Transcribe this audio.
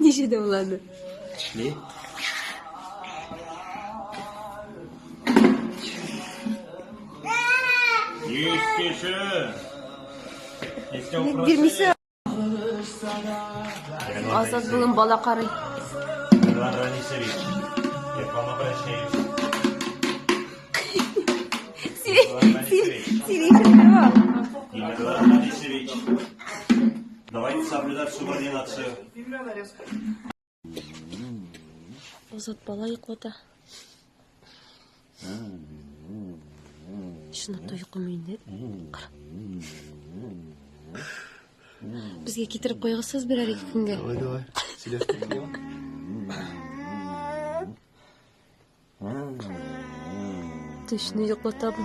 Ничәдә булады? Тешли. Есть кеше. Ник бирмисең? Азат бүген бала карый. Мирлан Ранисович, я к вам обращаюсь. Мирлан Ранисович, давайте соблюдать субординацию. Азат бала йоклата. Чынлап та йокламый инде. Кара. Безгә китереп куйгысыз берәр ике көнгә. Давай, давай. Сөйләштек. Төшне йоклата бу.